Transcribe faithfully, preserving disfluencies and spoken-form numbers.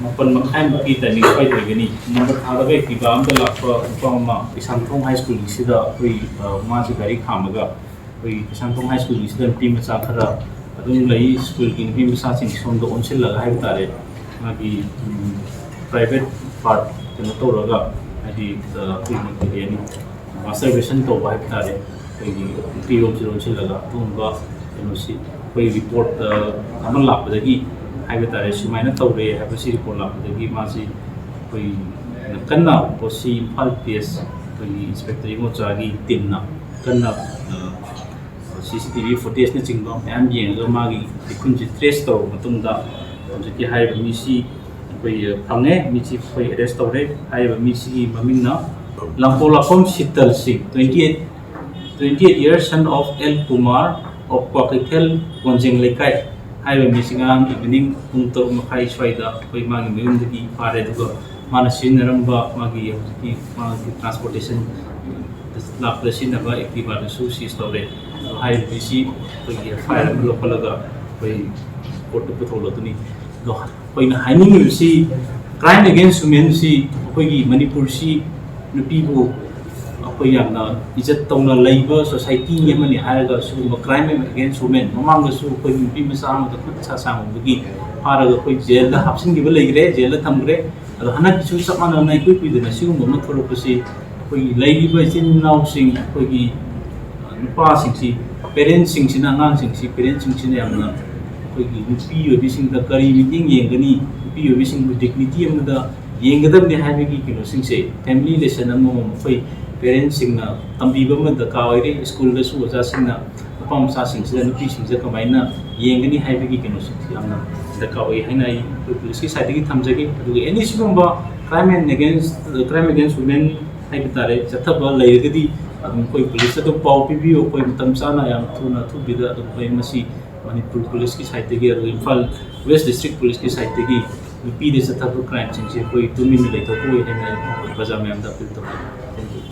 ꯃꯥꯄꯟ ꯃꯈꯥꯏꯃꯨꯛꯀꯤ ꯇꯥꯏꯃꯤꯡ ꯁ꯭ꯋꯥꯏꯗ ꯑꯣꯏꯒꯅꯤ꯫ ꯅꯝꯕꯔ ꯊꯥꯗꯕ ꯑꯦꯛꯇꯤꯚꯥ ꯑꯃꯗ ꯂꯥꯛꯄ ꯅꯨꯄꯥ ꯑꯃ ꯀꯩꯁꯥꯝꯊꯣꯡ ꯍꯥꯏ ꯁ꯭ꯀꯨꯜꯒꯤꯁꯤꯗ ꯑꯩꯈꯣꯏ, ꯑ, ꯃꯥꯁꯦ ꯒꯥꯔꯤ ꯈꯥꯝꯃꯒ ꯑꯩꯈꯣꯏ ꯀꯩꯁꯥꯝꯊꯣꯡ ꯍꯥꯏ ꯁ꯭ꯀꯨꯜꯒꯤꯁꯤꯗ ꯅꯨꯄꯤ ꯃꯆꯥ ꯈꯔ ꯑꯗꯨꯝ ꯂꯩ, ꯁ꯭ꯀꯨꯜꯒꯤ ꯅꯨꯄꯤ ꯃꯆꯥꯁꯤꯡ ꯁꯣꯝꯗ ꯑꯣꯟꯁꯤꯜꯂꯒ ꯍꯥꯏꯕ ꯇꯥꯔꯦ, ꯃꯥꯒꯤ, ꯎꯝ, ꯄ꯭ꯔꯥꯏꯚꯦꯠ ꯄꯥꯔꯠ ꯀꯩꯅꯣ ꯇꯧꯔꯒ, ꯍꯥꯏꯗꯤ, ꯑ, ꯑꯩꯈꯣꯏꯒꯤ ꯀꯔꯤ ꯍꯥꯏꯅꯤ, ꯃꯥꯁꯇꯔꯕꯦꯁꯟ ꯇꯧꯕ ꯍꯥꯏꯕ ꯇꯥꯔꯦ, ꯑꯩꯈꯣꯏꯒꯤ ꯅꯨꯄꯤꯔꯣꯝꯁꯦ ꯑꯣꯟꯁꯤꯜꯂꯒ ꯑꯗꯨꯒꯨꯝꯕ ꯀꯩꯅꯣꯁꯤ ꯑꯩꯈꯣꯏ ꯔꯤꯄꯣꯔꯠ, ꯑ, ꯑꯃ ꯂꯥꯛꯄꯗꯒꯤ ꯍꯥꯏꯕ ꯇꯥꯔꯦ, ꯁꯨꯃꯥꯏꯅ ꯇꯧꯔꯦ ꯍꯥꯏꯕꯁꯤ ꯔꯤꯄꯣꯔꯠ ꯂꯥꯛꯄꯗꯒꯤ ꯃꯥꯁꯤ ꯑꯩꯈꯣꯏ ꯀꯟꯅ ꯑꯣ ꯁꯤ ꯏꯝꯐꯥꯜ ꯄꯤ ꯑꯦꯁ ꯑꯩꯈꯣꯏꯒꯤ ꯏꯟꯁꯄꯦꯛꯇꯔ ꯏꯉꯣꯆꯥꯒꯤ ꯇꯤꯝꯅ ꯀꯟꯅ, ꯑ, ꯁꯤ ꯁꯤ ꯇꯤ ꯚꯤ ꯐꯨꯇꯦꯖꯅꯆꯤꯡꯕ ꯃꯌꯥꯝ ꯌꯦꯡꯉꯒ ꯃꯥꯒꯤ ꯂꯤꯈꯨꯟꯁꯤ ꯇ꯭ꯔꯦꯁ ꯇꯧꯔꯕ ꯃꯇꯨꯡꯗ ꯍꯧꯖꯤꯛꯀꯤ ꯍꯥꯏꯔꯤꯕ ꯃꯤꯁꯤ ꯑꯩꯈꯣꯏ ꯐꯪꯉꯦ꯫ ꯃꯤꯁꯤ ꯑꯩꯈꯣꯏ ꯑꯦꯔꯦꯁ ꯇꯧꯔꯦ꯫ ꯍꯥꯏꯔꯤꯕ ꯃꯤꯁꯤꯒꯤ ꯃꯃꯤꯡꯅ ꯂꯥꯡꯄꯣꯛꯂꯥꯛꯄꯝ ꯁꯤꯇꯜ ꯁꯤꯡ, twenty eight, twenty eight years, son of L Kumar of Kwakeithel ꯀꯣꯟꯖꯦꯡ ꯂꯩꯀꯥꯏ꯫ ꯍꯥꯏꯔꯤꯕ ꯃꯤꯁꯤ ꯉꯔꯥꯡ ꯏꯚꯤꯅꯤꯡ ꯄꯨꯡ ꯇꯔꯨꯛ ꯃꯈꯥꯏ ꯁ꯭ꯋꯥꯏꯗ ꯑꯩꯈꯣꯏ ꯃꯥꯒꯤ ꯃꯌꯨꯝꯗꯒꯤ ꯐꯥꯔꯦ, ꯑꯗꯨꯒ ꯃꯥꯅ ꯁꯤꯖꯤꯟꯅꯔꯝꯕ ꯃꯥꯒꯤ ꯍꯧꯖꯤꯛꯀꯤ ꯃꯥꯒꯤ ꯇ꯭ꯔꯥꯟꯁꯄꯣꯔꯇꯦꯁꯟ ꯂꯥꯛꯄꯗ ꯁꯤꯖꯤꯟꯅꯕ ꯑꯦꯛꯇꯤꯚꯥꯗꯨꯁꯨ ꯁꯤꯖ ꯇꯧꯔꯦ꯫ ꯑꯗꯣ ꯍꯥꯏꯔꯤꯕ ꯃꯤꯁꯤ ꯑꯩꯈꯣꯏꯒꯤ ꯑꯦꯐ ꯑꯥꯏ ꯑꯥꯔ ꯑꯃ ꯂꯧꯈꯠꯂꯒ ꯑꯩꯈꯣꯏ ꯀꯣꯔꯠꯇ ꯄꯨꯊꯣꯛꯂꯛꯀꯅꯤ꯫ ꯑꯗꯣ ꯑꯩꯈꯣꯏꯅ ꯍꯥꯏꯅꯤꯡꯉꯤꯕꯁꯤ, crime against women ꯁꯤ ꯑꯩꯈꯣꯏꯒꯤ ꯃꯅꯤꯄꯨꯔꯁꯤ ꯅꯨꯄꯤꯕꯨ ꯑꯩꯈꯣꯏ ꯌꯥꯝꯅ ꯏꯖꯠ ꯇꯧꯅ ꯂꯩꯕ ꯁꯣꯁꯥꯏꯇꯤ ꯑꯃꯅꯤ ꯍꯥꯏꯔꯒ ꯁꯤꯒꯨꯝꯕ crime against women ꯃꯃꯥꯡꯗꯁꯨ ꯑꯩꯈꯣꯏꯒꯤ ꯅꯨꯄꯤ ꯃꯆꯥ ꯑꯃꯗ ꯈꯨꯠ ꯁꯥ ꯁꯥꯡꯕꯗꯒꯤ ꯐꯥꯔꯒ ꯑꯩꯈꯣꯏ ꯖꯦꯜꯗ ꯍꯥꯞꯆꯤꯟꯈꯤꯕ ꯂꯩꯈ꯭ꯔꯦ, ꯖꯦꯜꯗ ꯊꯝꯈ꯭ꯔꯦ꯫ ꯑꯗꯣ ꯍꯟꯗꯛꯀꯤꯁꯨ ꯆꯞ ꯃꯥꯟꯅꯅ ꯏꯀꯨꯏ ꯀꯨꯏꯗꯅ ꯁꯤꯒꯨꯝꯕ ꯑꯃ ꯊꯣꯛꯂꯛꯄꯁꯤ ꯑꯩꯈꯣꯏꯒꯤ ꯂꯩꯔꯤꯕ ꯏꯆꯤꯟ ꯏꯅꯥꯎꯁꯤꯡ, ꯑꯩꯈꯣꯏꯒꯤ ꯅꯨꯄꯥꯁꯤꯡꯁꯤ, ꯄꯦꯔꯦꯟꯁꯁꯤꯡꯁꯤꯅ, ꯑꯉꯥꯡꯁꯤꯡꯁꯤ, ꯄꯦꯔꯦꯟꯁꯁꯤꯡꯁꯤꯅ ꯌꯥꯝꯅ ꯑꯩꯈꯣꯏꯒꯤ ꯅꯨꯄꯤ ꯑꯣꯏꯕꯤꯁꯤꯡꯗ ꯀꯔꯤ ꯃꯤꯠꯌꯦꯡ ꯌꯦꯡꯒꯅꯤ, ꯅꯨꯄꯤ ꯑꯣꯏꯕꯤꯁꯤꯡꯕꯨ ꯗꯤꯒꯅꯤꯇꯤ ꯑꯃꯗ ꯌꯦꯡꯒꯗꯕꯅꯤ ꯍꯥꯏꯕꯒꯤ ꯀꯩꯅꯣꯁꯤꯡꯁꯦ, ꯐꯦꯃꯤꯂꯤ ꯂꯦꯁꯟ ꯑꯃꯃꯝ ꯑꯩꯈꯣꯏ ꯄꯦꯔꯦꯟꯁꯁꯤꯡꯅ ꯇꯝꯕꯤꯕ ꯑꯃ ꯗꯔꯀꯥꯔ ꯑꯣꯏꯔꯦ꯫ ꯁ꯭ꯀꯨꯜꯗꯁꯨ ꯑꯣꯖꯥꯁꯤꯡꯅ ꯅꯨꯄꯥ ꯃꯆꯥꯁꯤꯡꯁꯤꯗ ꯅꯨꯄꯤꯁꯤꯡꯁꯤꯗ ꯀꯃꯥꯏꯅ ꯌꯦꯡꯒꯅꯤ ꯍꯥꯏꯕꯒꯤ ꯀꯩꯅꯣꯁꯤꯡꯁꯤ ꯌꯥꯝꯅ ꯗꯔꯀꯥꯔ ꯑꯣꯏ ꯍꯥꯏꯅ ꯑꯩ ꯑꯩꯈꯣꯏ ꯄꯨꯂꯤꯁꯀꯤ ꯁꯥꯏꯠꯇꯒꯤ ꯊꯝꯖꯒꯦ꯫ ꯑꯗꯨꯒ ꯑꯦꯅꯤ ꯁꯤꯒꯨꯝꯕ crime and against, crime against women ꯍꯥꯏꯕ ꯇꯥꯔꯦ, ꯆꯠꯊꯕ ꯂꯩꯔꯒꯗꯤ ꯑꯗꯨꯝ ꯑꯩꯈꯣꯏ ꯄꯨꯂꯤꯁꯇ ꯑꯗꯨꯝ ꯄꯥꯎ ꯄꯤꯕꯤꯌꯨ꯫ ꯑꯩꯈꯣꯏ ꯃꯇꯝ ꯆꯥꯅ, ꯌꯥꯝ ꯊꯨꯅ ꯑꯊꯨꯕꯤꯗ ꯑꯗꯨꯝ ꯑꯩꯈꯣꯏ ꯃꯁꯤ ꯃꯅꯤꯄꯨꯔ ꯄꯨꯂꯤꯁꯀꯤ ꯁꯥꯏꯠꯇꯒꯤ, ꯑꯗꯨꯒ ꯏꯝꯐꯥꯜ ꯋꯦꯁ ꯗꯤꯁꯇ꯭ꯔꯤꯛ ꯄꯨꯂꯤꯁꯀꯤ ꯁꯥꯏꯠꯇꯒꯤ ꯅꯨꯄꯤꯗ ꯆꯠꯊꯕ crimeꯁꯤꯡꯁꯦ ꯑꯩꯈꯣꯏ ꯇꯨꯃꯤꯟꯅ ꯂꯩꯊꯣꯛꯄ ꯑꯣꯏ ꯍꯥꯏꯅ ꯑꯩ ꯄ꯭ꯔꯖꯥ ꯃꯌꯥꯝꯗ ꯑꯄꯤꯜ ꯇꯧꯖꯒꯦ꯫ Thank you꯫